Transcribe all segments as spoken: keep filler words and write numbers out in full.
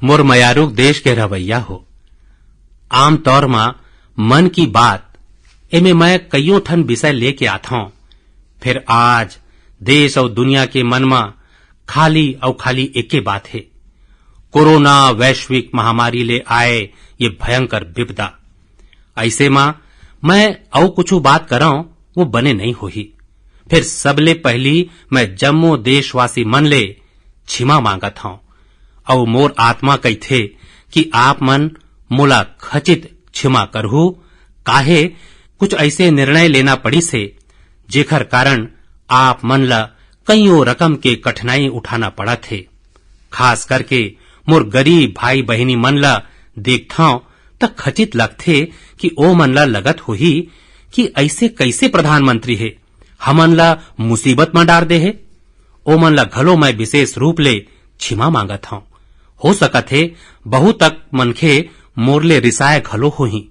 मोर मयारुक देश के रहवैया हो, आमतौर म मन की बात एमे मैं कइयो ठन विषय लेके आथंव, फेर आज देश अउ दुनिया के मन म खाली अउ खाली एके बात हे, कोरोना वैश्विक महामारी ले आए ये भयंकर विपदा। अइसे म मैं अउ कुछु बात करंव, वो बने नइ होही। फेर सबले पहिली मैं जम्मो देशवासी मन ले क्षमा मांगत हंव, अउ मोर आत्मा कहिथे कि आप मन मोला खचित क्षमा करहू, काहे कुछ अइसे निर्णय लेना पड़िस हे, जेखर कारण आप मन ल कइयो रकम के कठिनाई उठाना पड़त हे। खास करके मोर गरीब भाई बहिनी मन ल देखथंव, त खचित लगथे कि ओ मन ल लगत होही कि अइसे कइसे प्रधानमंत्री हे, हमन ल मुसीबत म डार दे हे। ओ मन ल घलो मैं विशेष रूप ले क्षमा मांगत हंव। हो सकत हे, बहुत तक मनखे मोर ले रिसाए घलो होही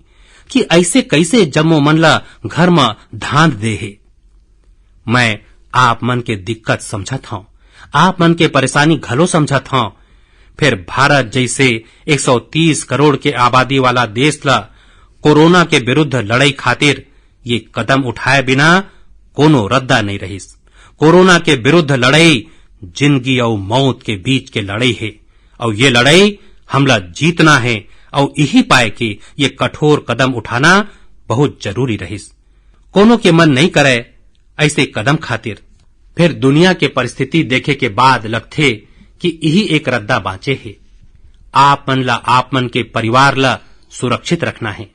कि अइसे कइसे जम्मो मन ल घर म धांध दे हे। मैं आप मन के दिक्कत समझत हंव, आप मन के परेशानी घलो समझत हंव। फेर भारत जइसे एक सौ तीस करोड़ के आबादी वाला देश ल कोरोना के विरुद्ध लड़ई खातिर ये कदम उठाए बिना कोनो रद्दा नइ रहिस। कोरोना के विरुद्ध लड़ई जिनगी अउ मउत के बीच के लड़ई हे, अउ ये लड़ई हमला जीतना हे, अउ इही पाए के ये कठोर कदम उठाना बहुत जरूरी रहिस। कोनो के मन नइ करय अइसे कदम खातिर। फेर दुनिया के परिस्थिति देखे के बाद लगथे कि इही एक रद्दा बांचे हे। आप मन ला, आप मन के परिवार ला सुरक्षित रखना हे।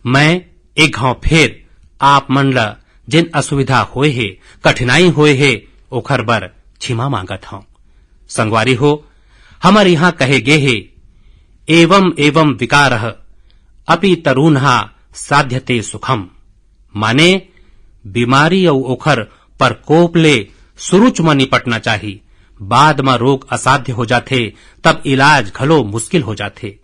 मैं एक घांव फेर आप मन ला जेन असुविधा होए हे, कठिनाई होए हे, ओखर बर क्षमा मांगत हंव। संगवारी हो, हमर इहां कहे गे हे, "एवं एवं विकारः अपि तरून्हा साध्यते सुखम।" माने, बीमारी अउ ओखर प्रकोप ले सुरुच म निपटना चाही, बाद म रोग असाध्य हो जाथे, तब इलाज घलो मुश्किल हो जाथे।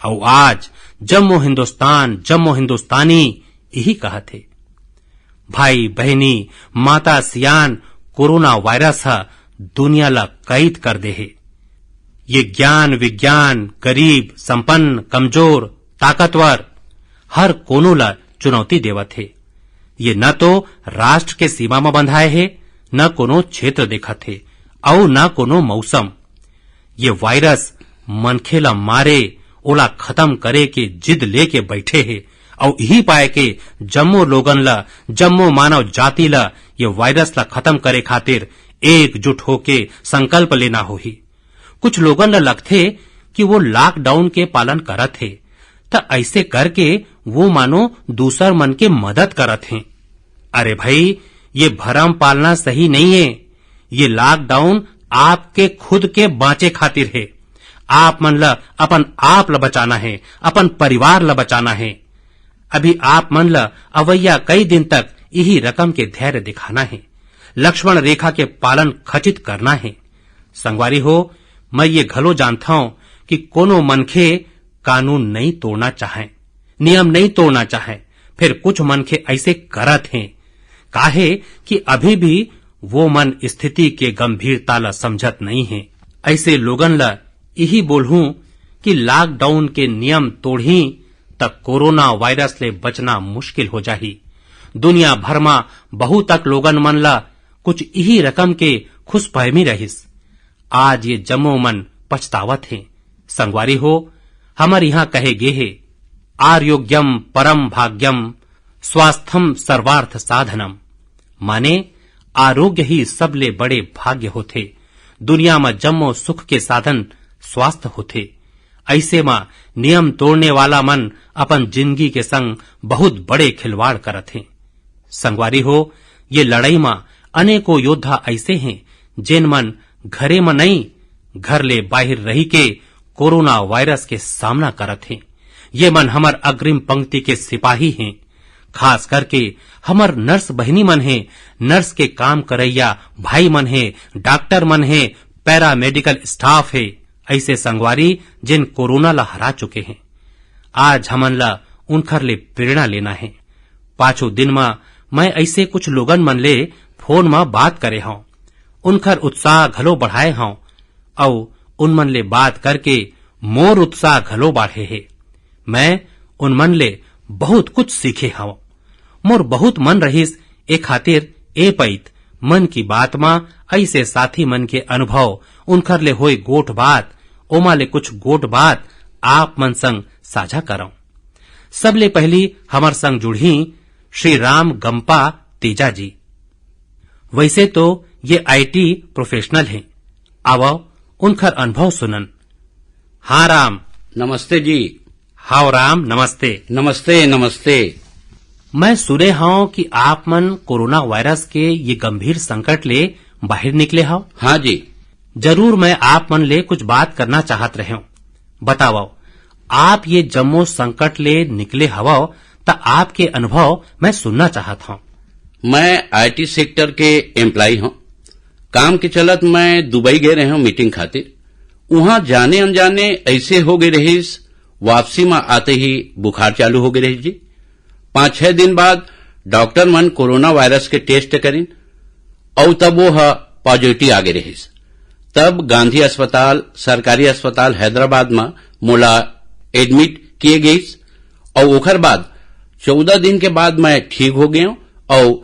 अउ आज जम्मो हिंदुस्तान, जम्मो हिंदुस्तानी इही कहत हे। भाई, बहिनी, माता, सियान, कोरोना वायरस ह दुनिया ल कैद कर दे हे। ये ज्ञान, विज्ञान, गरीब, संपन्न, कमजोर, ताकतवर, हर कोनो ल चुनौती देवत हे। ये न तो राष्ट्र के सीमा म बंधाए हे, न कोनो क्षेत्र देखत हे, अउ न कोनो मौसम। ये वायरस मनखे ला मारे, ओला खतम करे के जिद लेके बइठे हे, अउ इही पाय के जम्मो लोगन ला, जम्मो मानव जाति ला ये वायरस ला खतम करे खातिर एकजुट होके संकल्प लेना होही। कुछ लोगन ला लगथे कि वो लॉकडाउन के पालन करत हे, त अइसे करके वो मानो दूसर मन के मदद करत हे। अरे भई, ये भरम पालना सही नइ हे। ये लॉकडाउन आपके खुद के बांचे खातिर हे। आप मन ल अपन आप ल बचाना हे, अपन परिवार ल बचाना हे। अभी आप मन ल अवइया कई दिन तक इही रकम के धैर्य दिखाना हे, लक्ष्मण रेखा के पालन खचित करना हे। संगवारी हो, मैं ये घलो जानथंव कि कोनो मनखे कानून नइ तोड़ना चाहे, नियम नइ तोड़ना चाहे, फेर कुछ मनखे अइसे करत हें, काहे कि अभी भी वो मन स्थिति के गंभीरता ल समझत नइ हें। अइसे लोगन ल इही बोलहूं कि लॉकडाउन के नियम तोड़ही, त कोरोना वायरस ले बचना मुश्किल हो जाही। दुनिया भर म बहुतक लोगन मन ल कुछ इही रकम के खुशफहमी रहिस। आज ये जम्मो मन पछतावत हें। संगवारी हो, हमर इहां कहे गे हे, "आरोग्यम परम भाग्यम, स्वास्थ्यम सर्वार्थ साधनम।" माने, आरोग्य ही सबले बड़े भाग्य होथे। दुनिया म जम्मो सुख के साधन स्वास्थ्य होथे। अइसे म नियम तोड़ने वाला मन अपन जिनगी के संग बहुत बड़े खिलवाड़ करत हें। संगवारी हो, ये लड़ई म अनेकों योद्धा अइसे हें, जेन मन घरे म नइ, घर ले बाहिर रहिके कोरोना वायरस के सामना करत हें। ये मन हमर अग्रिम पंक्ति के सिपाही हें। खास करके हमर नर्स बहिनी मन हें, नर्स के काम करइया भाई मन हें, डॉक्टर मन हें, पैरामेडिकल स्टाफ हे, अइसे संगवारी जेन कोरोना ला हरा चुके हें। आज हमन ला उनखर ले प्रेरणा लेना हे। पाछू दिन म मैं अइसे कुछ लोगन मन ले फोन म बात करे हंव, उनखर उत्साह घलो बढ़ाए हंव, अउ उन मन ले बात करके मोर उत्साह घलो बाढ़े हे। मैं उन मन ले बहुत कुछ सीखे हवं। मोर बहुत मन रहिस, ए खातिर ए पइत मन की बात म अइसे साथी मन के अनुभव, उनखर ले होए गोठ बात, ओमा ले कुछ गोठ बात आप मन संग साझा करंव। सबले पहिली हमर संग जुड़ही श्री राम गंपा तेजा जी। वइसे तो ये आईटी प्रोफेशनल हे, आवव उनखर अनुभव सुनन। हाँ राम। नमस्ते जी। हाव राम, नमस्ते। नमस्ते, नमस्ते। मैं सुने हंव कि आप मन कोरोना वायरस के ये गंभीर संकट ले बाहिर निकले हव। हाँ जी। जरूर मैं आप मन ले कुछ बात करना चाहत रहेंव। बतावव, आप ये जम्मो संकट ले निकले हवव, त आपके अनुभव मैं सुनना चाहत हंव। मैं आईटी सेक्टर के एम्प्लॉय हंव। काम के चलत मैं दुबई गे रहेंव मीटिंग खातिर। उहां जाने अनजाने अइसे हो गे रहिस, वापसी म आते ही बुखार चालू हो गे रहिस जी। पांच छह दिन बाद डॉक्टर मन कोरोना वायरस के टेस्ट करिन, अउ तब वो ह पॉजिटिव आ गे रहिस। तब गांधी अस्पताल, सरकारी अस्पताल हैदराबाद म मोला एडमिट किए गइस, अउ ओखर बाद चौदह दिन के बाद मैं ठीक हो गेंव अउ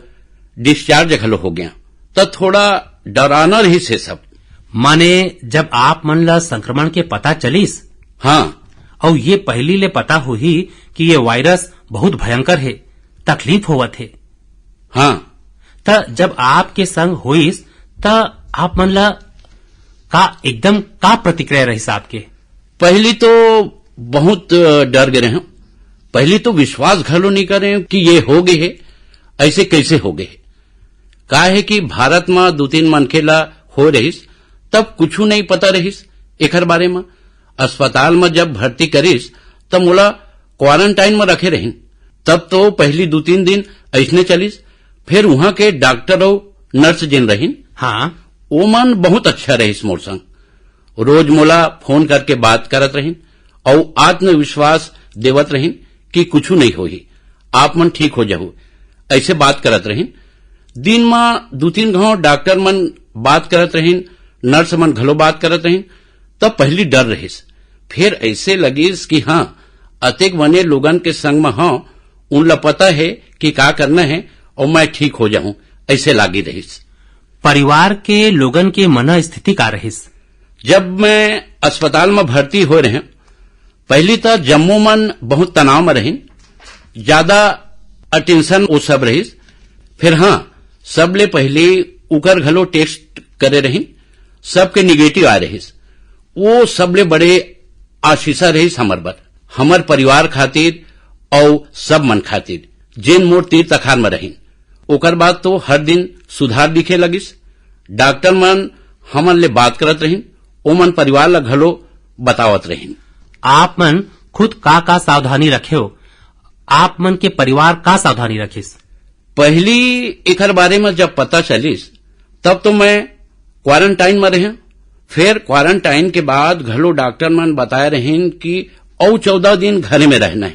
डिस्चार्ज घलो हो गेंव। त थोड़ा डराना रहिस हे सब। माने, जब आप मन ला संक्रमण के पता चलिस, हाँ। अउ ये पहिली ले पता होही कि ये वायरस बहुत भयंकर हे, तकलीफ होवत हे। हाँ। त जब आपके संग होइस, त आप मन ला का एकदम का प्रतिक्रिया रहिस आपके? पहिली तो बहुत, अ, डर गे रहेंव। पहिली तो विश्वास घलो नइ करेंव कि ये हो गे हे, अइसे कइसे हो गे हे। का हे कि भारत म दू तीन मनखे ला हो रहिस, तब कुछु नइ पता रहिस एखर बारे म। अस्पताल म जब भर्ती करिस, त मोला क्वारंटाइन म रखे रहिन। तब तो पहिली दू तीन दिन अइसने चलिस, फेर उहां के डॉक्टर अउ नर्स जेन रहिन, हाँ। ओमन बहुत अच्छा रहिस मोर संग। रोज मोला फोन करके बात करत रहिन अउ आत्मविश्वास देवत रहिन कि कुछु नइ होही, आप मन ठीक हो जाहू, अइसे बात करत रहिन। दिन म दू तीन घांव डॉक्टर मन बात करत रहिन, नर्स मन घलो बात करत रहिन, तब पहिली डर रहिस। फेर अइसे लगिस कि हाँ, अतेक बने लोगन के संग म हंव, उन ला पता हे कि का करना हे अउ मैं ठीक हो जाहूं, अइसे लागी रहिस। परिवार के लोगन के मनस्थिति का रहिस? जब मैं अस्पताल म भर्ती होए रहेंव, पहिली त जम्मो मन बहुत तनाव म रहिन, जादा अटेंशन वो सब रहिस। फेर हाँ, सबले पहिली उकर घलो टेस्ट करे रहिन, सबके निगेटिव आए रहिस। वो सबले बड़े आशीषा रहिस हमर बर, हमर परिवार खातिर अउ सब मन खातिर, जेन मोर तीर तखार म रहिन। ओकर बाद तो हर दिन सुधार दिखे लगिस। डॉक्टर मन हमन ले बात करत रहिन, ओमन परिवार ला घलो बतावत रहिन। आप मन खुद का-का सावधानी रखेव? आप मन के परिवार का सावधानी रखिस? पहिली एकर बारे म जब पता चलिस, तब तो मैं क्वारंटाइन म रहेंव। फेर क्वारंटाइन के बाद घलो डॉक्टर मन बताए रहिन कि अउ चौदह दिन घरे में रहना हे,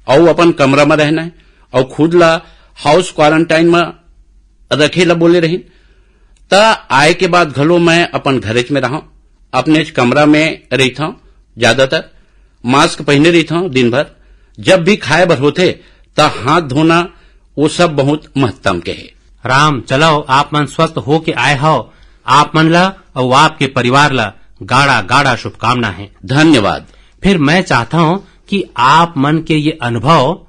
अउ अपन कमरा म रहना हे, अउ खुद ला हाउस क्वारंटाइन म रखे ला बोले रहिन। त आए के बाद घलो मैं अपन घरेच में रहंव, अपनेच कमरा में रहिथंव। ज्यादातर मास्क पहिने रहिथंव दिन भर। जब भी खाए बर होथे, त हाथ धोना, वो सब बहुत महत्तम के हे। राम, चलव, आप मन स्वस्थ होके आए हव, आप मन ला अउ आपके परिवार ला गाड़ा गाड़ा शुभकामना हे। धन्यवाद। फिर मैं चाहता हूँ कि आप मन के ये अनुभव,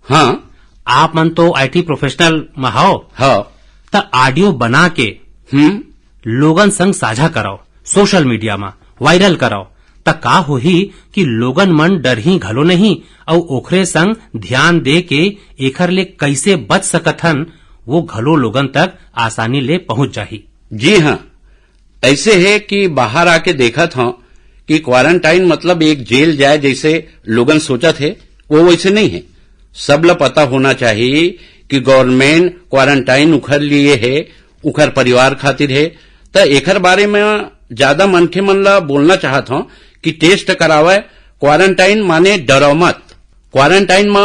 हाँ। आप मन तो आईटी प्रोफेशनल म हव, हाँ। त ऑडियो बना के हम्म। लोगन संग साझा करव, सोशल मीडिया म वायरल करव, त का होही कि लोगन मन डरही घलो नहीं, अउ ओखरे संग ध्यान दे के एखर ले कइसे बच सकत हन, वो घलो लोगन तक आसानी ले पहुंच जाही। जी हाँ, अइसे हे कि बाहर आके देखत हंव कि क्वारंटाइन मतलब एक जेल जाए जइसे लोगन सोचत हे, वो वइसे नइ हे। सब ल पता होना चाही कि गवर्नमेंट क्वारंटाइन उखर लिए हे, उखर परिवार खातिर हे। त एखर बारे म ज्यादा मनखे मन ल बोलना चाहत हंव कि टेस्ट करावय, क्वारंटाइन माने डरव मत। क्वारंटाइन म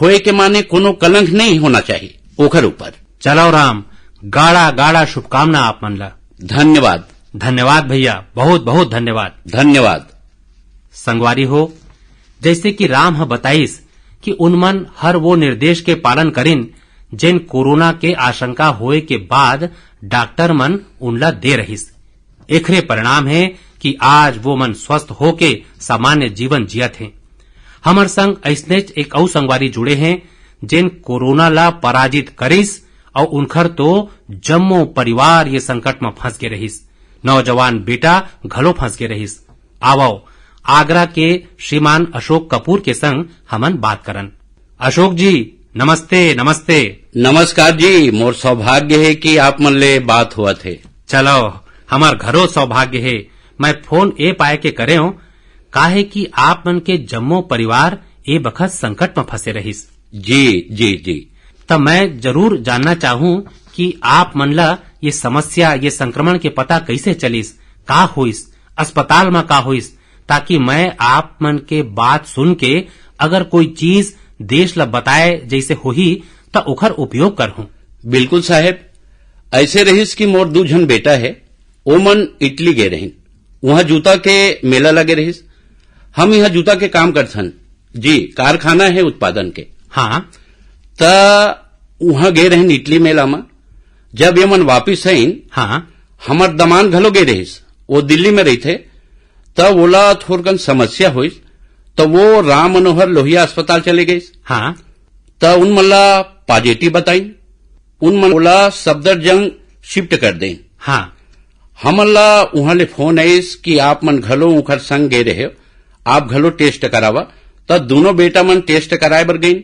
होए के माने कोनो कलंक नइ होना चाही ओखर ऊपर। चलव राम, गाड़ा गाड़ा शुभकामना आप मन ल। धन्यवाद। धन्यवाद भैया, बहुत बहुत धन्यवाद। धन्यवाद। संगवारी हो, जैसे कि राम ह बताइस कि उन मन हर वो निर्देश के पालन करिन, जेन कोरोना के आशंका होए के बाद डॉक्टर मन उनला दे रहिस। एखरे परिणाम हे कि आज वो मन स्वस्थ होके सामान्य जीवन जियत हें। हमर संग अइसनेच एक अउ संगवारी जुड़े हें, जेन कोरोना ला पराजित करिस अउ उनखर तो जम्मो परिवार ये संकट म फंस गे रहिस। नौजवान बेटा घलो फंस गे रहिस। आवव, आगरा के श्रीमान अशोक कपूर के संग हमन बात करन। अशोक जी, नमस्ते, नमस्ते। नमस्कार जी, मोर सौभाग्य हे कि आप मन ले बात होवत हे। चलो, हमर घरो सौभाग्य हे। मैं फोन ए पाए के करेंव, काहे कि आप मन के जम्मो परिवार ए बखत संकट म फंसे रहिस। जी, जी, जी। त मैं जरूर जानना चाहूं कि आप मन ला ये समस्या, ये संक्रमण के पता कइसे चलिस, का होइस, अस्पताल म का होइस, ताकि मैं आप मन के बात सुन के अगर कोई चीज देश ला बताए जइसे होही, त ओखर उपयोग करहूं। बिल्कुल साहेब, अइसे रहिस कि मोर दू झन बेटा हे, ओमन इटली गे रहिन, उहां जूता के मेला लगे रहिस। हम इहां जूता के काम करथन जी, कारखाना हे उत्पादन के। हाँ। त उहां गे रहिन इटली मेला म। जब ये मन वापिस आइन, हाँ। हमर दमांद घलो गे रहिस, वो दिल्ली में रहिथे, त ओला थोरकन समस्या होइस, त वो राम मनोहर लोहिया अस्पताल चले गइस। हाँ। त उन मन ला पाजेटी बताइन, उन मन ओला सफदरजंग शिफ्ट कर देन। हाँ। हमन ला उहां ले फोन आइस कि आप मन घलो उखर संग गे रहे, आप घलो टेस्ट करावा। त दोनों बेटा मन टेस्ट कराए बर गइन।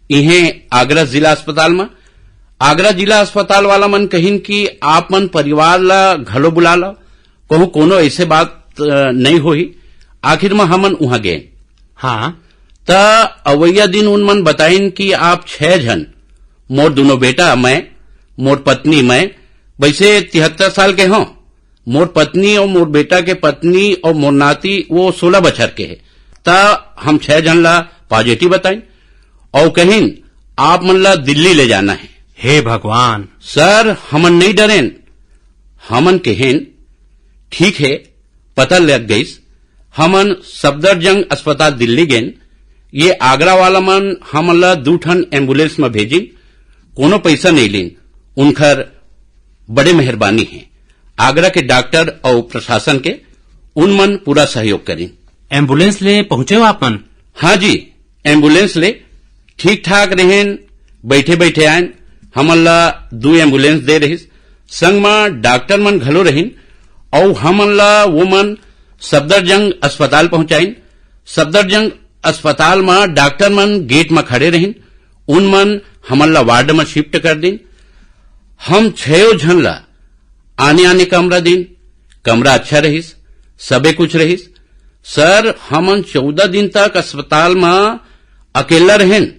इहें आगरा जिला अस्पताल म, आगरा जिला अस्पताल वाला मन कहिन कि आप मन परिवार ला घलो बुला ला, कहूं कोनो ऐसे बात, अ, नहीं होही। आखिर म हमन उहां गेन। हाँ। त अवैया दिन उन मन बताइन कि आप छह झन, मोर दोनों बेटा, मैं, मोर पत्नी, मैं, वैसे तिहत्तर साल के हों, मोर पत्नी और मोर बेटा के पत्नी और मोर नाती वो सोलह बछर के हे। त हम छह झन ला पॉजिटिव बताइन और कहिन, आप मन ला दिल्ली ले जाना हे। हे भगवान! सर, हमन नहीं डरेन। हमन कहेन, ठीक हे, पता लग गइस। हमन सफदरजंग अस्पताल दिल्ली गेन। ये आगरा वाला मन हमन ला दू ठन एम्बुलेंस म भेजिन, कोनो पैसा नहीं लीन। उनखर बड़े मेहरबानी हे। आगरा के डॉक्टर अउ प्रशासन के, उन मन पूरा सहयोग करिन। एम्बुलेंस ले पहुंचे हो आप मन? हाँ जी, एम्बुलेंस ले ठीक ठाक रहेन, बैठे बैठे आयन। हमन ला दू एम्बुलेंस दे रहिस, संग म डॉक्टर मन घलो रहिन, अउ हमन ला वो मन सफदरजंग अस्पताल पहुंचाइन। सफदरजंग अस्पताल म डॉक्टर मन गेट म खड़े रहिन, उन मन हमन ला वार्ड म शिफ्ट कर दिन। हम छयो झन ला आने आने कमरा दिन। कमरा अच्छा रहिस, सबे कुछ रहिस। सर, हमन चौदह दिन तक अस्पताल म अकेला रहेन,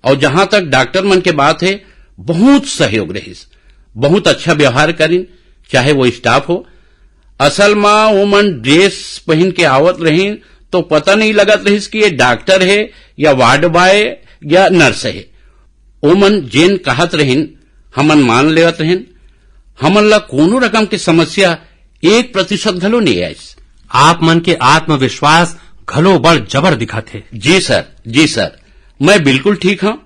और जहां तक डॉक्टर मन के बात हे, बहुत सहयोग रहिस, बहुत अच्छा व्यवहार करिन, चाहे वो स्टाफ हो। असल म ओमन ड्रेस पहिन के आवत रहिन, तो पता नहीं लगत रहिस कि ये डॉक्टर हे या वार्ड बॉय या नर्स हे। ओमन जेन कहत रहिन, हमन मान लेवत रहिन। हमन ला कोनो रकम के समस्या एक प्रतिशत घलो नहीं आइस। आप मन के आत्मविश्वास घलो बड़ जबर दिखत हे। जी सर, जी सर, मैं बिल्कुल ठीक हूँ।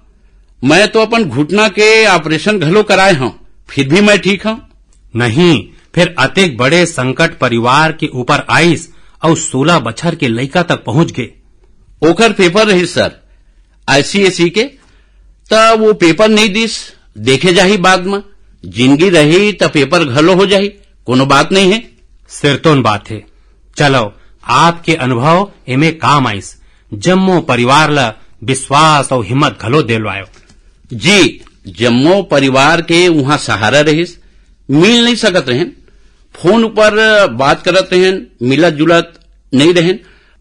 मैं तो अपन घुटना के ऑपरेशन घलो कराए हूँ, फिर भी मैं ठीक हूँ। नहीं, फिर अतेक बड़े संकट परिवार के ऊपर आइस अउ सोलह बछर के लइका तक पहुंच गे। ओकर पेपर रहिस सर, आईसीएसई के, त वो पेपर नहीं दिस। देखे जाही बाद म, जिंदगी रही त पेपर घलो हो जाही, कोनो बात नहीं हे। सिरतोन बात हे। चलो, आपके अनुभव एमे काम आइस, जम्मो परिवार ला विश्वास अउ हिम्मत घलो दिलवायो। जी, जम्मो परिवार के उहाँ सहारा रहिस, मिल नहीं सकत रहेन, फोन ऊपर बात करत रहेन, मिलत जुलत नहीं रहेन,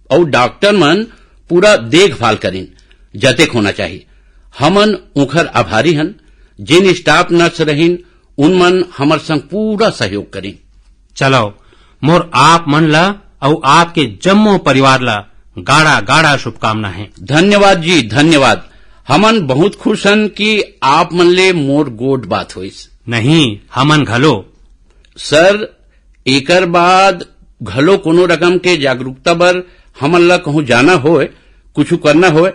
अउ डॉक्टर मन पूरा देखभाल करिन, जतेक होना चाहिए। हमन उखर आभारी हन, जेन स्टाफ नर्स रहिन, उन मन हमर संग पूरा सहयोग करिन। चलो, मोर आप मन ला अउ आपके जम्मो परिवार ला गाड़ा गाड़ा शुभकामना हे। धन्यवाद जी, धन्यवाद। हमन बहुत खुश हन कि आप मन ले मोर गोठ बात होइस। नहीं, हमन घलो। सर, एकर बाद घलो कोनो रकम के जागरूकता बर हमन ला कहूँ जाना होय, कुछ करना होय,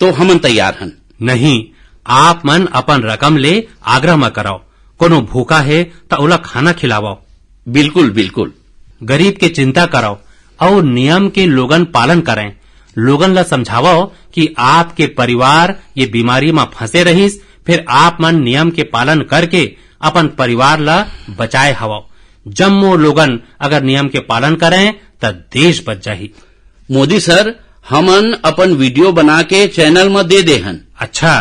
तो हमन तैयार हन। नहीं, आप मन अपन रकम ले आग्रह म करव। कोनो भूखा हे, त ओला खाना खिलावव। बिल्कुल, बिल्कुल। गरीब के चिंता करव अउ नियम के लोगन पालन करें। लोगन ला समझावव कि आपके परिवार ये बीमारी म फंसे रहिस, फिर आप मन नियम के पालन करके अपन परिवार ला बचाए हवव। जम्मो लोगन अगर नियम के पालन करें, त देश बच जाही। मोदी सर, हमन अपन वीडियो बना के चैनल म दे दे हन। अच्छा।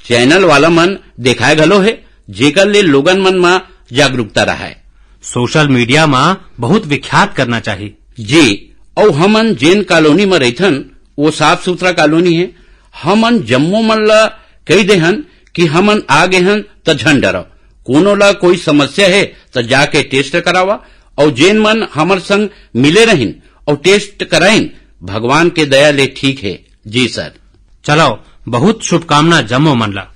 चैनल वाला मन देखाए घलो हे, जेकर ले लोगन मन म जागरूकता रहय। सोशल मीडिया म बहुत विख्यात करना चाही। जी, अउ हमन जेन कॉलोनी म रहिथन, वो साफ सुथरा कॉलोनी हे। हमन जम्मो मन ल कहि दे हन कि हमन आ गे हन, त झन डरव। कोनो ला कोई समस्या हे, त जाके टेस्ट करावा। अउ जेन मन हमर संग मिले रहिन अउ टेस्ट कराइन, भगवान के दया ले ठीक हे। जी सर। चलो, बहुत शुभकामना जम्मो मन ला।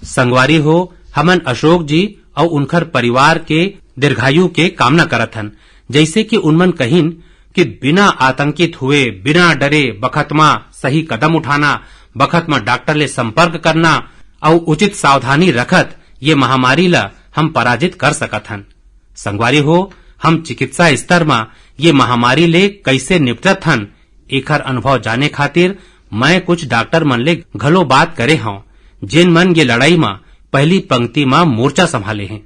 संगवारी हो, हमन अशोक जी अउ उनकर परिवार के दीर्घायु के कामना करत हन। जैसे कि उनमन कहिन कि बिना आतंकित हुए, बिना डरे बखत म सही कदम उठाना, बखत म डॉक्टर ले संपर्क करना अउ उचित सावधानी रखत ये महामारी ला हम पराजित कर सकत हन। संगवारी हो, हम चिकित्सा स्तर म ये महामारी ले कैसे निपटत हन, एखर अनुभव जाने खातिर मैं कुछ डॉक्टर मन ले घलो बात करे हंव, जेन मन ये लड़ाई म पहली पंक्ति म मोर्चा संभाले हें।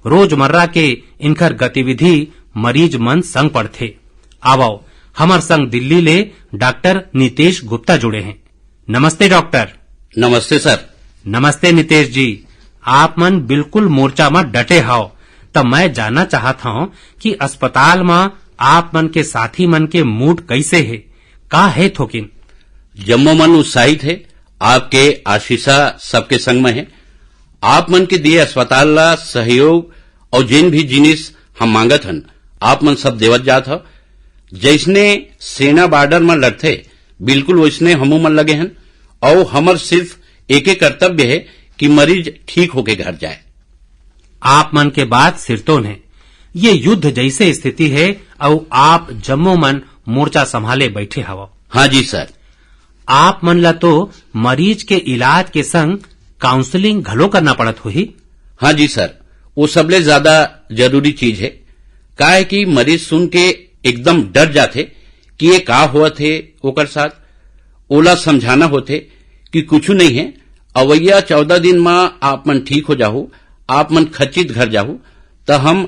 रोजमर्रा के इनकर गतिविधि मरीज मन संग पड़थे। आवव, हमर संग दिल्ली ले डॉक्टर नितेश गुप्ता जुड़े हें। नमस्ते डॉक्टर। नमस्ते सर। नमस्ते नितेश जी, आप मन बिल्कुल मोर्चा म डटे हव, त मैं जानना चाहत हंव कि अस्पताल म आप मन के साथी मन के मूड कैसे हे, का हे थोकिन? जम्मो मन उत्साहित हे, आपके आशीषा सबके संग म हे। आप मन के दिए अस्पताल ला सहयोग अउ जेन भी जिनिस हम मांगत हन, आप मन सब देवत जात हव। जैसने सेना बॉर्डर म लड़थे, बिल्कुल वैसने हमू मन लगे हन। अउ हमर सिर्फ एके कर्तव्य हे कि मरीज ठीक होके घर जाए। आप मन के बात सिरतोन हे। ये युद्ध जैसे स्थिति हे, अउ आप जम्मो मन मोर्चा संभाले बैठे हवव। हाँ जी सर। आप मन ला तो मरीज के इलाज के संग काउंसलिंग घलो करना पड़त होही। हाँ जी सर, वो सबले ज्यादा जरूरी चीज हे, काहे कि मरीज सुन के एकदम डर जाथे कि ये का होवत हे ओकर साथ। ओला समझाना होथे कि कुछु नहीं हे, अवैया चौदह दिन म आप मन ठीक हो जाहू, आप मन खचित घर जाहू। त हम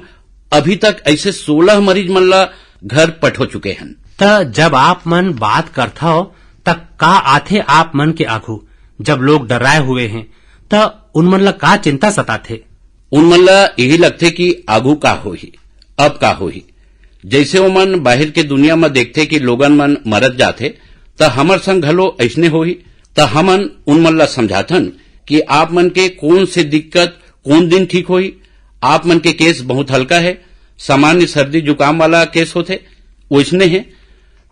अभी तक ऐसे सोलह मरीज मन ला घर पठो चुके हन। त जब आप मन बात करथव, त का आथे आप मन के आघू? जब लोग डराए हुए हें, त उन मन ला का चिंता सताथे? उन मन ला यही लगथे कि आघू का होही, अब का होही। जैसे ओमन बाहिर के दुनिया म देखथे कि लोगन मन मरत जाथे, त हमर संग घलो अइसने होही। त हमन उन मन ला समझाथन कि आप मन के कौन से दिक्कत कोन दिन ठीक होही। आप मन के केस बहुत हल्का हे, सामान्य सर्दी जुकाम वाला केस होथे, वइसने हे।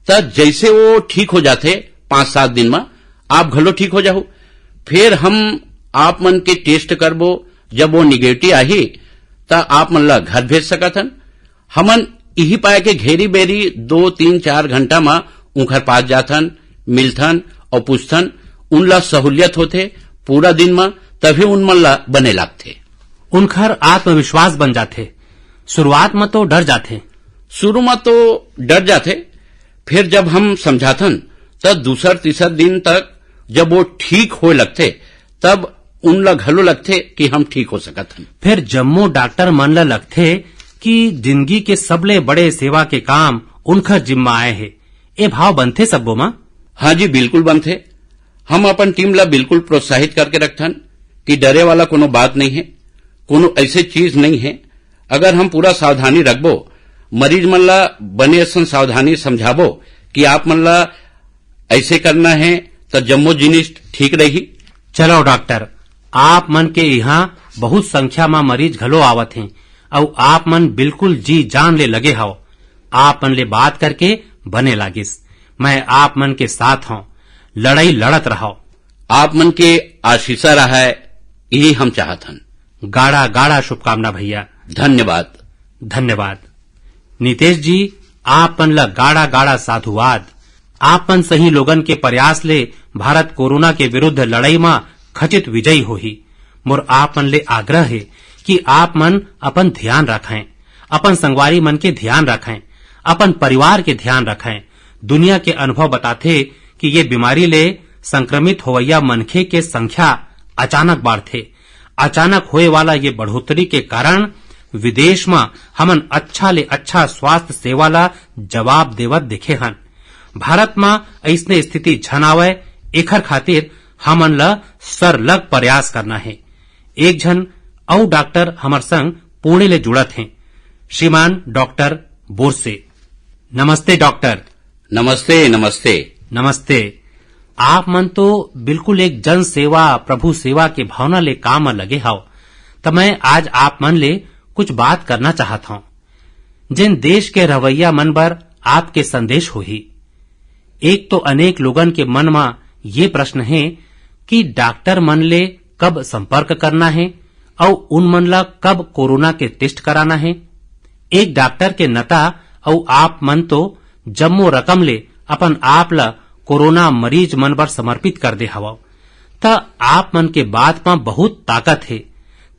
त जैसे वो ठीक हो जाथे पाँच सात दिन म, आप घलो ठीक हो जाहू। फिर हम आप मन के टेस्ट करबो, जब वो निगेटिव आही, त आप मन ला घर भेज सकत हन। हमन इही पाए के घेरी बेरी दो, तीन, चार घंटा म उंखर पास जाथन, मिलथन अउ पूछथन। उन ला सहूलियत होथे पूरा दिन म, तभी उन मन ला बने लागथे। उनखर आत्मविश्वास बन जाथे। शुरुआत म तो डर जाथे। शुरू म तो डर जाथे, फिर जब हम समझाथन, त दूसर तीसर दिन तक जब वो ठीक होए लगथे, तब उन ला घलो लगथे कि हम ठीक हो सकत हन। फिर जम्मो डॉक्टर मन ला लगथे कि जिंदगी के सबले बड़े सेवा के काम उनखर जिम्मा आए हे। ए भाव बनथे सब्बो म? हाँ जी, बिल्कुल बनथे। हम अपन टीम ला बिल्कुल प्रोत्साहित करके रखथन कि डरे वाला कोनो बात नहीं हे, कोनो ऐसे चीज नहीं हे। अगर हम पूरा सावधानी रखबो, मरीज मन ला बने असन सावधानी समझाबो कि आप मन ला ऐसे करना हे, त जम्मो जिनिस ठीक रही। चलो डॉक्टर, आप मन के इहाँ बहुत संख्या म मरीज घलो आवत हें, अउ आप मन बिल्कुल जी जान ले लगे हव। आप मन ले बात करके बने लागिस। मैं आप मन के साथ हंव, लड़ाई लड़त रहव। आप मन के आशीषा रहय, यही हम चाहत हन। गाड़ा गाड़ा शुभकामना भैया। धन्यवाद। धन्यवाद। नितेश जी, आप मन ला गाड़ा गाड़ा साधुवाद। आप मन सही लोगन के प्रयास ले भारत कोरोना के विरुद्ध लड़ाई म खचित विजयी होही। मोर आप मन ले आग्रह हे कि आप मन अपन ध्यान रखें, अपन संगवारी मन के ध्यान रखें, अपन परिवार के ध्यान रखें। दुनिया के अनुभव बताथे कि ये बीमारी ले संक्रमित होवइया मनखे के संख्या अचानक बाढ़थे। अचानक होए वाला ये बढ़ोतरी के कारण विदेश म हमन अच्छा ले अच्छा स्वास्थ्य सेवा ला जवाब देवत देखे हन। भारत म अइसने स्थिति झन आवय, एखर खातिर हमन ला सरलग प्रयास करना हे। एक झन अउ डॉक्टर हमर संग पुणे ले जुड़त हें, श्रीमान डॉक्टर बोरसे। नमस्ते डॉक्टर। नमस्ते, नमस्ते। नमस्ते। आप मन तो बिल्कुल एक जन सेवा, प्रभु सेवा के भावना ले काम म लगे हव, त मैं आज आप मन ले कुछ बात करना चाहत हंव, जेन देश के रहवइया मन बर आपके संदेश होही। एक तो अनेक लोगन के मन म ये प्रश्न हे कि डॉक्टर मन ले कब संपर्क करना हे अउ उन मन ला कब कोरोना के टेस्ट कराना हे। एक डॉक्टर के नता अउ आप मन तो जम्मो रकम ले अपन आप ला कोरोना मरीज मन बर समर्पित कर दे हवव, त आप मन के बात म बहुत ताकत हे,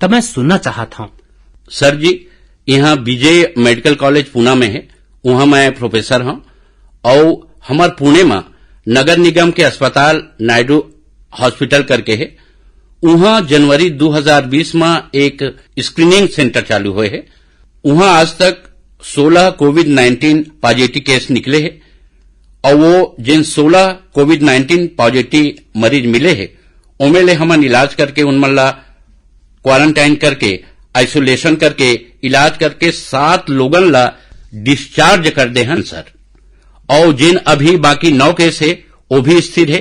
त मैं सुनना चाहत हंव। सर जी, यहाँ विजय मेडिकल कॉलेज पुणे में है, वहाँ मैं प्रोफेसर हूँ। और हमार पुणे में नगर निगम के अस्पताल नायडू हॉस्पिटल करके है, वहाँ जनवरी दो हज़ार बीस में एक स्क्रीनिंग सेंटर चालू हुए है। वहाँ आज तक सोलह कोविड नाइन्टीन पॉजिटिव केस निकले है और वो जिन सोलह कोविड नाइन्टीन पॉजिटिव मरीज मिले है, ओमे ले हमन इलाज करके उन मन ला क्वारंटाइन करके, आइसोलेशन करके, इलाज करके सात लोगन ला डिस्चार्ज कर दे हन सर। और जिन अभी बाकी नौ केस है, वो भी स्थिर है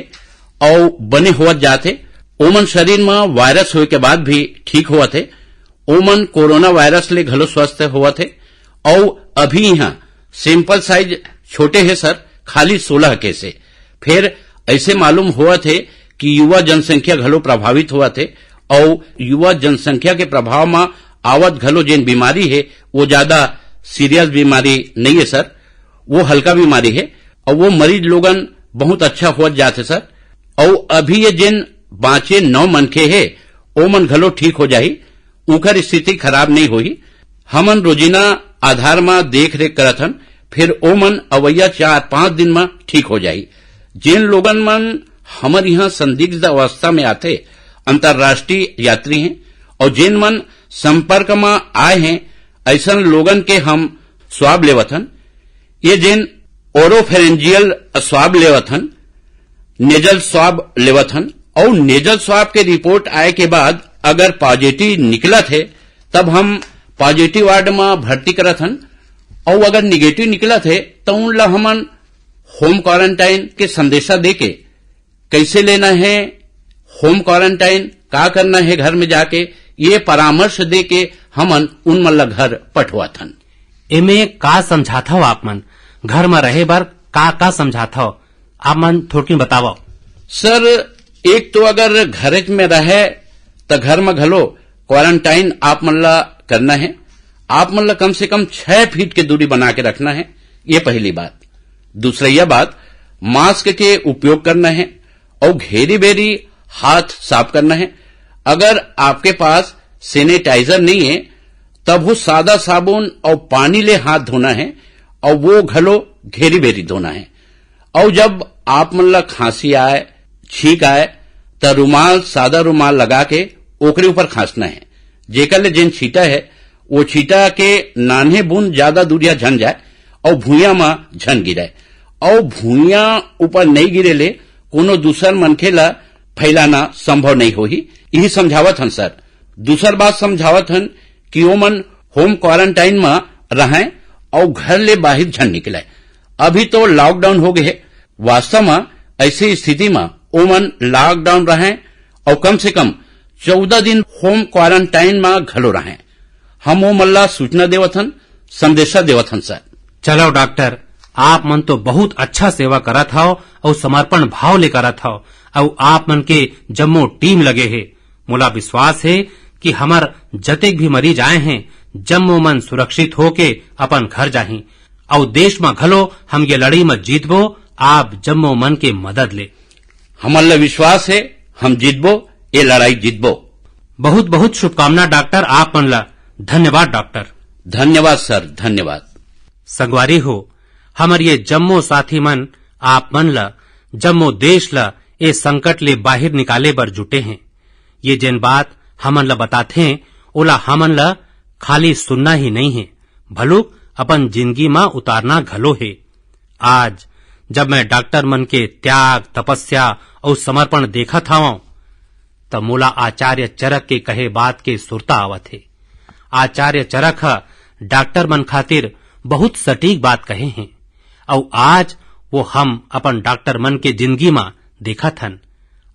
और बने होवत जात है। ओमन शरीर में वायरस होए के बाद भी ठीक होवत है। ओमन कोरोना वायरस ले घलो स्वस्थ होवत है। और अभी यहाँ सैंपल साइज छोटे है सर, खाली सोलह केस है। फिर ऐसे मालूम होवत है कि युवा जनसंख्या घलो प्रभावित होवत है और युवा जनसंख्या के प्रभाव में आवत घलो जेन बीमारी है, वो ज्यादा सीरियस बीमारी नहीं है सर, वो हल्का बीमारी है और वो मरीज लोगन बहुत अच्छा होवत जात है सर। और अभी ये जेन बाँचे नौ मनखे है, ओमन घलो ठीक हो जाही, उंकर स्थिति खराब नहीं होही। हमन रोजिना आधार म देख रेख करत हन, फिर ओमन अवइया चार पांच दिन म ठीक हो जाही। जेन लोगन मन हमर यहाँ संदिग्ध अवस्था में आथे, अंतर्राष्ट्रीय यात्री हैं और जेन मन संपर्क म आए हैं, ऐसन लोगन के हम स्वाब लेवत हन। ये जेन ओरोफेरेंजियल स्वाब लेवत हन, नेजल स्वाब लेवत हन और नेजल स्वाब के रिपोर्ट आए के बाद अगर पॉजिटिव निकलत है, तब हम पॉजिटिव वार्ड में भर्ती करत हन और अगर निगेटिव निकलत है, तो उन ला हमन होम क्वारंटाइन के संदेशा देके कैसे लेना है, होम क्वारंटाइन का करना है घर में जाके, ये परामर्श दे के हमन उन मन ला घर पठवाथन। एमे का समझाथव आप मन? घर में रहे बर का का समझाथव? आप मन थोड़किन बतावव। सर, एक तो अगर घरेच में रहे, त घर में घलो क्वारंटाइन आप मन ला करना है। आप मन ला कम से कम छह फीट के दूरी बना के रखना है, ये पहली बात। दूसरैया बात, मास्क के उपयोग करना है और घेरी बेरी हाथ साफ करना है। अगर आपके पास सैनिटाइजर नहीं है, तब वो सादा साबुन और पानी ले हाथ धोना है और वो घलो घेरी बेरी धोना है। और जब आप मन ला खांसी आए, छींक आए, त रुमाल, सादा रुमाल लगा के ओकरे ऊपर खांसना है। जेकर ले जेन छींटा है, वो छींटा के नान्हे बूंद ज्यादा दूरिया झन जाए और भुइयां म झन गिरे। और भुइयां ऊपर नहीं गिरे ले कोनो दूसर मनखे ला फैलाना संभव नहीं होही। यही समझावत हन सर। दूसर बात समझावत हन कि ओमन होम क्वारंटाइन म रहें और घर ले बाहर झन निकले। अभी तो लॉकडाउन हो गए है, वास्तव म ऐसी स्थिति म ओमन लॉकडाउन रहें और कम से कम चौदह दिन होम क्वारंटाइन म घलो रहें। हम ओमन ला सूचना देवत हन, संदेशा देवत हन सर। चलो डॉक्टर, आप मन तो बहुत अच्छा सेवा करत हव अउ समर्पण भाव ले करत हव अउ आप मन के जम्मो टीम लगे हे। मोला विश्वास हे कि हमर जतेक भी मरीज आए हैं, जम्मो मन सुरक्षित होके अपन घर जाही अउ देश म घलो हम ये लड़ई म जीतबो आप जम्मो मन के मदद ले। हमन ला विश्वास हे, हम जीतबो, ये लड़ाई जीतबो। बहुत बहुत शुभकामना डॉक्टर, आप मन ला। धन्यवाद डॉक्टर। धन्यवाद सर, धन्यवाद। संगवारी हो, हमर ये जम्मो साथी मन, आप मन ला, जम्मो देश ला ए संकट ले बाहिर निकाले बर जुटे हें। ये जेन बात हमन ला बताथे, ओला हमन ला खाली सुनना ही नहीं हे, भलुक अपन जिंदगी मा उतारना घलो हे। आज जब मैं डॉक्टर मन के त्याग, तपस्या अउ समर्पण देखत हवं, त मोला आचार्य चरक के कहे बात के सुरता आवत हे। आचार्य चरक ह डॉक्टर मन खातिर बहुत सटीक बात कहे हें, अउ आज वो हम अपन डॉक्टर मन के जिंदगी मा देखत हन।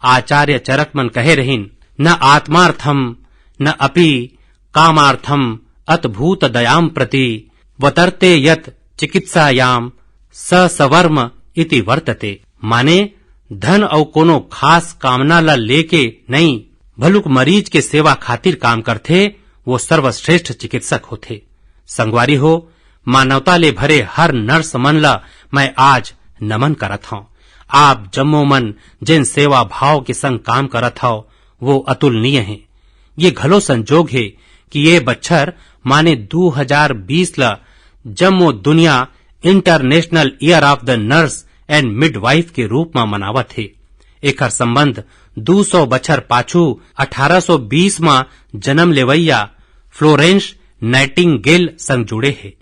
आचार्य चरक मन कहे रहिन, "न आत्मार्थम, न अपि कामार्थम, अत भूत दयाम प्रति, वतर्ते यत चिकित्सायाम स सवर्म इति वर्तते।" माने, धन अउ कोनो खास कामना ला लेके नहीं, भलुक मरीज के सेवा खातिर काम करथे, वो सर्वश्रेष्ठ चिकित्सक होथे। संगवारी हो, मानवता ले भरे हर नर्स मन ला मैं आज नमन करत हौं। आप जम्मो मन जेन सेवा भाव के संग काम करत हव, वो अतुलनीय हे। ये घलो संजोग हे कि ये बच्छर माने दू हजार बीस ला जम्मो दुनिया International Year of the Nurse and Midwife के रूप म मनावत हे। एखर संबंध दू सौ बछर पाछू अठारह सौ बीस म जन्म लेवइया फ्लोरेंस नाइटिंगेल संग जुड़े हे,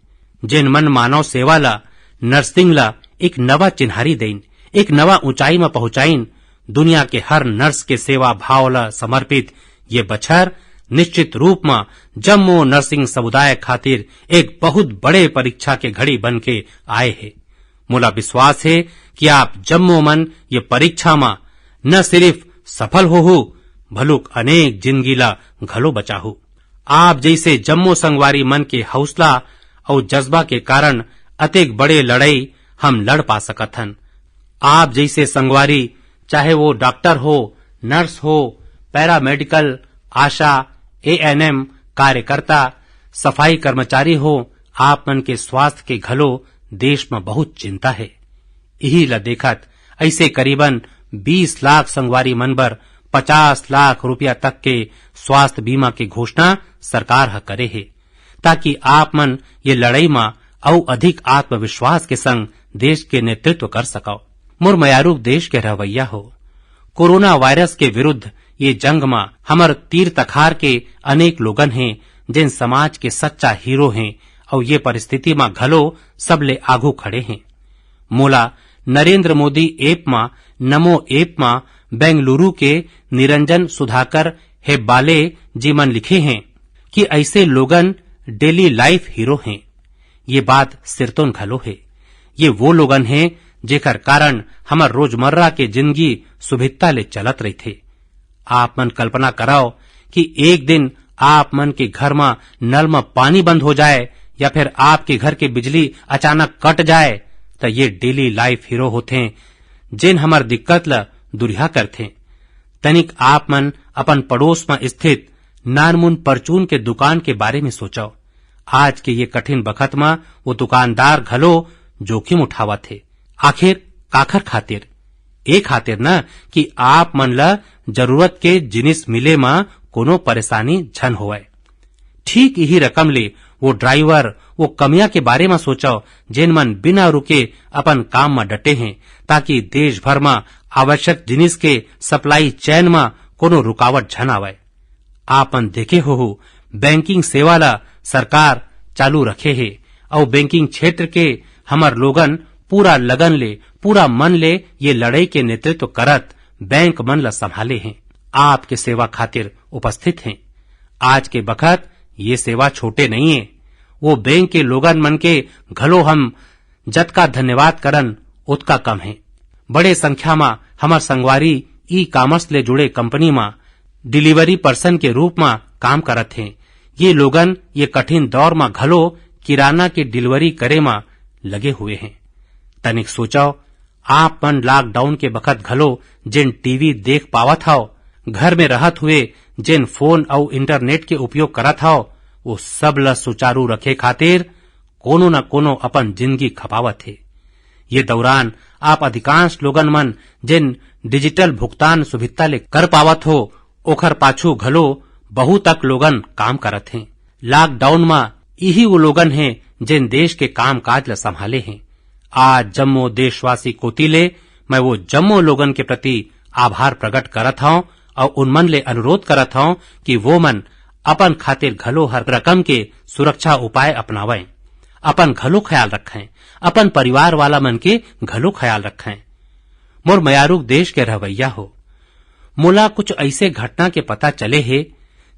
जेन मन मानव सेवा ला, नर्सिंग ला एक नवा चिन्हारी देइन, एक नवा ऊंचाई म पहुंचाइन। दुनिया के हर नर्स के सेवा भाव ला समर्पित ये बछर निश्चित रूप म जम्मो नर्सिंग समुदाय खातिर एक बहुत बड़े परीक्षा के घड़ी बन के आए हे। मोला विश्वास हे कि आप जम्मो मन ये परीक्षा म न सिर्फ सफल होहू, भलुक अनेक जिंदगी ला घलो बचाहू। आप जइसे जम्मो संगवारी मन के हौसला अउ जज्बा के कारण अतेक बड़े लड़ाई हम लड़ पा सकत हन। आप जइसे संगवारी, चाहे वो डॉक्टर हो, नर्स हो, पैरामेडिकल, आशा, एएनएम कार्यकर्ता, सफाई कर्मचारी हो, आप मन के स्वास्थ्य के घलो देश म बहुत चिंता हे। इही ल देखत अइसे करीबन बीस लाख संगवारी मन बर पचास लाख रुपया तक के स्वास्थ्य बीमा के घोषणा सरकार ह करे हे, ताकि आप मन ये लड़ाई म अउ अधिक आत्मविश्वास के संग देश के नेतृत्व कर सकव। मोर मयारू देश के रहवैया हो, कोरोना वायरस के विरुद्ध ये जंग म हमर तीर तखार के अनेक लोगन हे, जेन समाज के सच्चा हीरो हे अउ ये परिस्थिति म घलो सबले आघू खड़े हे। मोला नरेंद्र मोदी ऐप म, नमो ऐप म बेंगलुरु के निरंजन सुधाकर हेब्बाले जी मन लिखे हे कि अइसे लोगन डेली लाइफ हीरो हे। ये बात सिरतोन घलो हे। ये वो लोगन हे जेकर कारण हमर रोजमर्रा के जिंदगी सुभिता ले चलत रहिथे। आप मन कल्पना करव कि एक दिन आप मन के घर म नल म पानी बंद हो जाए या फिर आपके घर के बिजली अचानक कट जाए, त ये डेली लाइफ हीरो होथे, जेन हमर दिक्कत ल दुरिहा करथे। तनिक आप मन अपन पड़ोस म स्थित नानमुन परचून के दुकान के बारे में सोचव। आज के ये कठिन बखत म वो दुकानदार घलो जोखिम उठावत हे। आखिर काखर खातिर? ए खातिर न कि आप मन ल जरूरत के जिनिस मिले म कोनो परेशानी झन होवय। ठीक इही रकम ले वो ड्राइवर, वो कमिया के बारे म सोचव, जेन मन बिना रुके अपन काम म डटे हें, ताकि देश भर म आवश्यक जिनिस के सप्लाई चेन म कोनो रुकावट झन आवय। आप मन देखे होहू, बैंकिंग सेवा ला सरकार चालू रखे हे, अउ बैंकिंग क्षेत्र के हमर लोगन पूरा लगन ले, पूरा मन ले ये लड़ाई के नेतृत्व करत बैंक मन ला संभाले हें, आपके सेवा खातिर उपस्थित हें। आज के बखत ये सेवा छोटे नइये। वो बैंक के लोगन मन के घलो हम जतका धन्यवाद करन, ओतका कम हे। बड़े संख्या म हमर संगवारी ई-कॉमर्स ले जुड़े कंपनी म डिलीवरी पर्सन के रूप म काम करत हें। ये लोगन ये कठिन दौर म घलो किराना के डिलीवरी करे म लगे हुए हें। तनिक सोचव, आप मन लॉकडाउन के बखत घलो जेन टीवी देख पावत हव, घर में रहत हुए जेन फोन अउ इंटरनेट के उपयोग करत हव, वो सब ल सुचारू रखे खातिर कोनो न कोनो अपन जिंदगी खपावत हे। ये दौरान आप अधिकांश लोगन मन जेन डिजिटल भुगतान सुविधा ले कर पावत हो, ओखर पाछू घलो बहुत अक लोगन काम करत हें। लॉकडाउन म इही वो लोगन हें, जेन देश के कामकाज ल संभाले हें। आज जम्मो देशवासी कोति ले मैं वो जम्मो लोगन के प्रति आभार प्रकट करत हंव अउ उन मन ले अनुरोध करत हंव कि वो मन अपन खातिर घलो हर रकम के सुरक्षा उपाय अपनावंय, अपन घलो ख्याल रखें, अपन परिवार वाला मन के घलो ख्याल रखें। मोर मयारुक देश के रहवैया हो, मोला कुछ ऐसे घटना के पता चले हे,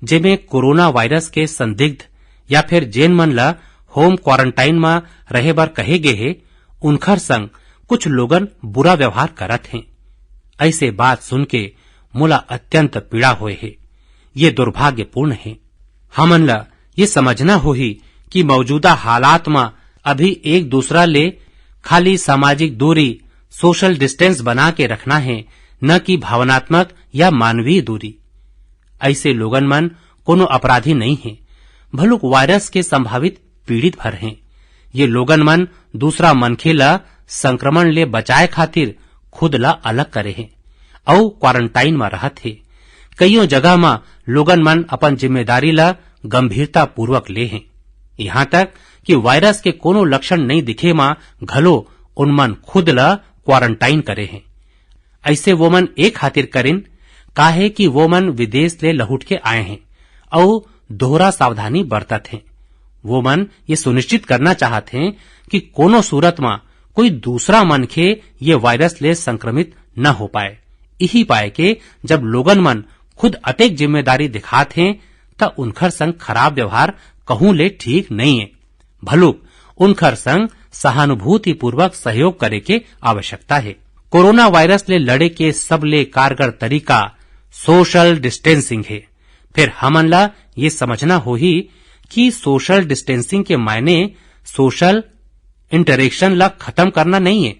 जेमे कोरोना वायरस के संदिग्ध या फिर जेन मन ल होम क्वारंटाइन म रहे बर कहे गे हे, उनखर संग कुछ लोगन बुरा व्यवहार करत हें। ऐसे बात सुन के मोला अत्यंत पीड़ा होए हे। ये दुर्भाग्यपूर्ण हे। हमन ल ये समझना होही कि मौजूदा हालात म अभी एक दूसरा ले खाली सामाजिक दूरी, सोशल डिस्टेंस बना के रखना हे, न कि भावनात्मक या मानवीय दूरी। ऐसे लोगन मन कोनो अपराधी नहीं हे, भलुक वायरस के संभावित पीड़ित भर हें। ये लोगन मन दूसरा मनखे ल संक्रमण ले बचाए खातिर खुद ल अलग करे हें अउ क्वारंटाइन म रहत हे। कइयों जगह म लोगन मन अपन जिम्मेदारी ल गंभीरतापूर्वक ले हें, यहाँ तक कि वायरस के कोनो लक्षण नइ दिखे म घलो उन मन खुद ल क्वारंटाइन करे हें। ऐसे वो मन ए खातिर करिन, काहे कि वो मन विदेश ले लहुट के आए हें अउ दोहरा सावधानी बरतत हें। वो मन ये सुनिश्चित करना चाहत हें कि कोनो सूरत म कोई दूसरा मनखे ये वायरस ले संक्रमित न हो पाए। इही पाए के जब लोगन मन खुद अतेक जिम्मेदारी दिखात हें, त उनखर संग खराब व्यवहार कहूं ले ठीक नइ हे। भलुक उनखर संग सहानुभूतिपूर्वक सहयोग करे के आवश्यकता हे। कोरोना वायरस ले लड़े के सबले कारगर तरीका सोशल डिस्टेंसिंग हे। फिर हमन ला ये समझना होही कि सोशल डिस्टेंसिंग के मायने सोशल इंटरेक्शन ला खत्म करना नहीं हे।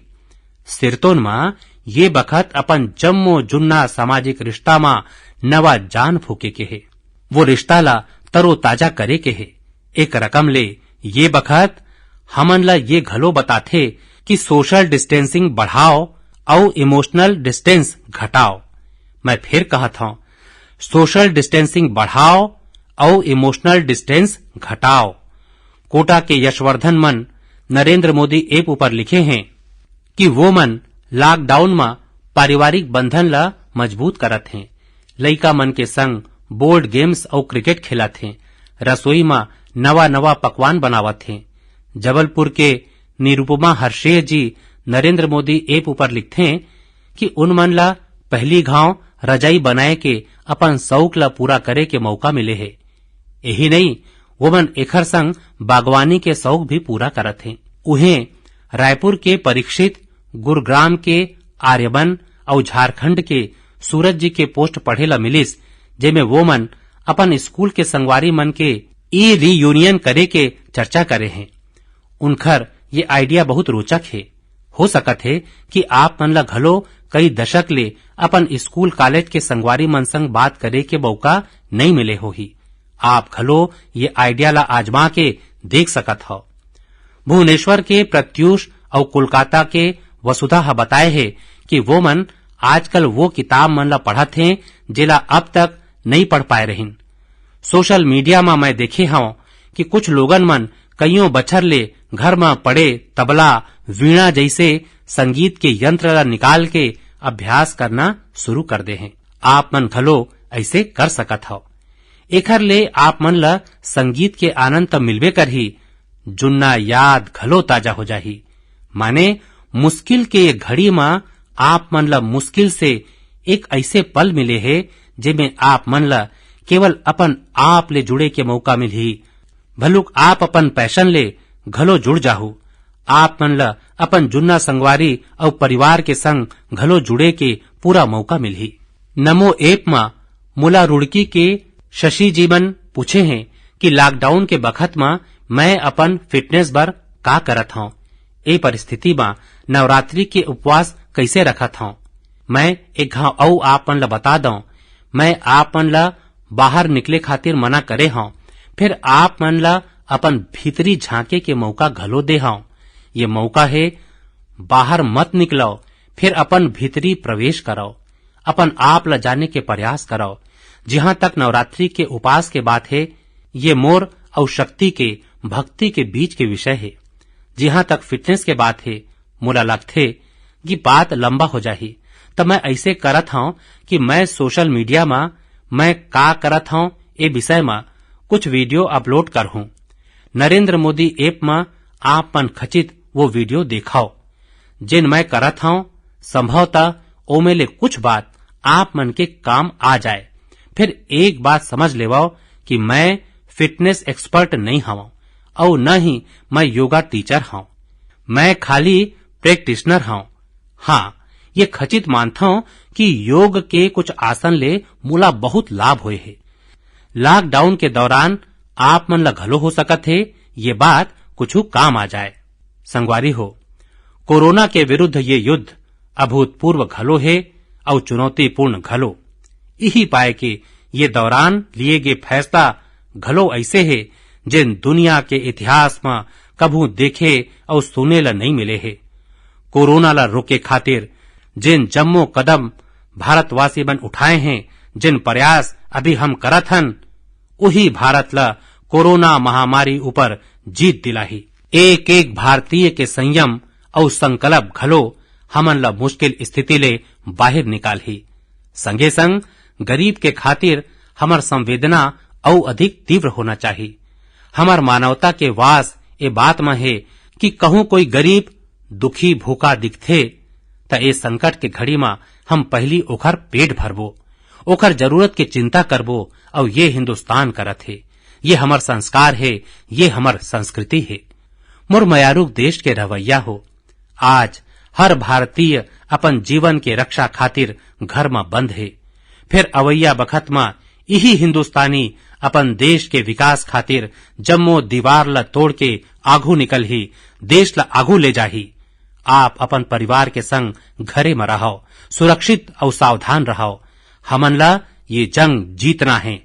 सिरतोन म ये बखत अपन जम्मो जुन्ना सामाजिक रिश्ता म नवा जान फूके के हे। वो रिश्ता ला तरोताजा करे के हे। एक रकम ले ये बखत हमन ला ये घलो बताथे कि सोशल डिस्टेंसिंग बढ़ाओ अउ इमोशनल डिस्टेंस घटाओ। मैं फिर कहत हंव, सोशल डिस्टेंसिंग बढ़ाओ अउ इमोशनल डिस्टेंस घटाओ। कोटा के यशवर्धन मन नरेंद्र मोदी ऐप ऊपर लिखे हें कि वो मन लॉकडाउन म पारिवारिक बंधन ल मजबूत करत हें, लइका मन के संग बोर्ड गेम्स अउ क्रिकेट खेलत हें, रसोई म नवा-नवा पकवान बनावत हें। जबलपुर के निरुपमा हर्षेय जी नरेंद्र मोदी ऐप ऊपर लिखथें कि उन मन ला पहली घांव रजाई बनाए के अपन शौक ला पूरा करे के मौका मिले हे। यही नहीं, वो मन एखर संग बागवानी के शौक भी पूरा करत हें। उहें, रायपुर के परीक्षित, गुरुग्राम के आर्यमन अउ झारखंड के सूरज जी के पोस्ट पढ़े ला मिलिस, जेमे वो मन अपन स्कूल के संगवारी मन के ई रीयूनियन करे के चर्चा करे हें। उनखर ये आइडिया बहुत रोचक हे। हो सकत हे कि आप मन ला घलो कई दशक ले अपन स्कूल कॉलेज के संगवारी मन संग बात करे के मौका नइ मिले होही। आप घलो ये आइडिया ला आजमा के देख सकत हव। भुवनेश्वर के प्रत्यूष अउ कोलकाता के वसुधा ह बताए हे कि वो मन आजकल वो किताब मन ला पढ़त हें, जेला अब तक नइ पढ़ पाए रहिन। सोशल मीडिया म मैं देखे हंव कि कुछ लोगन मन कइयों बछर ले घर म पड़े तबला, वीणा जइसे संगीत के यंत्र ला निकाल के अभ्यास करना शुरू कर दे हें। आप मन घलो ऐसे कर सकत हव। एखर ले आप मन ल संगीत के आनंद त मिलबे करही, जुन्ना याद घलो ताजा हो जाही। माने, मुश्किल के ये घड़ी म आप मन ल मुश्किल से एक ऐसे पल मिले हे, जेमे आप मन ल केवल अपन आप ले जुड़े के मौका मिलही। भलुक आप अपन पैशन ले घलो जुड़ जाहू। आप मन ल अपन जुन्ना संगवारी अउ परिवार के संग घलो जुड़े के पूरा मौका मिलही। नमो ऐप म मोला रुड़की के शशि जी मन पूछे हें कि लॉकडाउन के बखत म मैं अपन फिटनेस बर का करत हंव, ए परिस्थिति म नवरात्रि के उपवास कइसे रखत हंव। मैं एक घांव अउ आप मन ल बता दंव, मैं आप मन ल बाहर निकले खातिर मना करे हंव, फिर आप मन ल अपन भीतरी झांके के मौका घलो दे हंव। ये मौका हे बाहर मत निकलव, फिर अपन भीतरी प्रवेश करव, अपन आप ल जाने के प्रयास करव। जिहां तक नवरात्रि के उपास के बात हे, ये मोर अउ शक्ति के, भक्ति के बीच के विषय हे। जिहां तक फिटनेस के बात हे, मोला लगथे कि बात लंबा हो जाही, त मैं ऐसे करत हंव कि मैं सोशल मीडिया म मैं का करत हंव, ए विषय म कुछ वीडियो अपलोड करहूं। नरेंद्र मोदी ऐप म आप मन खचित वो वीडियो देखव, जेन मैं करत हंव। संभवतः ओमे ले कुछ बात आप मन के काम आ जाए। फिर एक बात समझ लेवव कि मैं फिटनेस एक्सपर्ट नहीं हवं, अउ न ही मैं योगा टीचर हंव। मैं खाली प्रैक्टिशनर हंव। हां, ये खचित मानथंव कि योग के कुछ आसन ले मोला बहुत लाभ होए हे। लॉकडाउन के दौरान आप मन ल घलो हो सकत हे, ये बात कुछु काम आ जाए। संगवारी हो, कोरोना के विरुद्ध ये युद्ध अभूतपूर्व घलो हे अउ चुनौतीपूर्ण घलो। इही पाए के ये दौरान लिए गे फैसला घलो ऐसे हे, जेन दुनिया के इतिहास म कभू देखे अउ सुने ल नइ मिले हे। कोरोना ल रोके खातिर जेन जम्मो कदम भारतवासी मन उठाए हें, जेन प्रयास अभी हम करत हन, उही भारत ल कोरोना महामारी ऊपर जीत दिलाही। एक एक भारतीय के संयम अउ संकल्प घलो हमन ल मुश्किल स्थिति ले बाहिर निकालही। संगे संग गरीब के खातिर हमर संवेदना अउ अधिक तीव्र होना चाही। हमर मानवता के वास ए बात म हे कि कहूं कोई गरीब दुखी भूखा दिखथे, त ए संकट के घड़ी म हम पहिली ओखर पेट भरबो, ओखर जरूरत के चिंता करबो, अउ ये हिंदुस्तान करत हे, ये हमर संस्कार हे, ये हमर संस्कृति हे। मोर मयारू देश के रहवैया हो, आज हर भारतीय अपन जीवन के रक्षा खातिर घर म बंद हे, फिर अवैया बखत म इही हिंदुस्तानी अपन देश के विकास खातिर जम्मो दीवार ल तोड़ के आघू निकलही, देश ल आघू ले जाही। आप अपन परिवार के संग घरे म रहव, सुरक्षित अउ सावधान रहव। हमन ल ये जंग जीतना हे,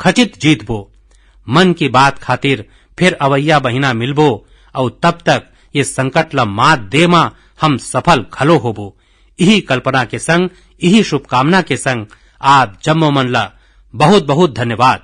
खचित जीतबो। मन की बात खातिर फिर अवैया महीना मिलबो, अउ तब तक ये संकट ल मात दे म हम सफल घलो होबो। इही कल्पना के संग, इही शुभकामना के संग आप जम्मो मन ल बहुत बहुत धन्यवाद।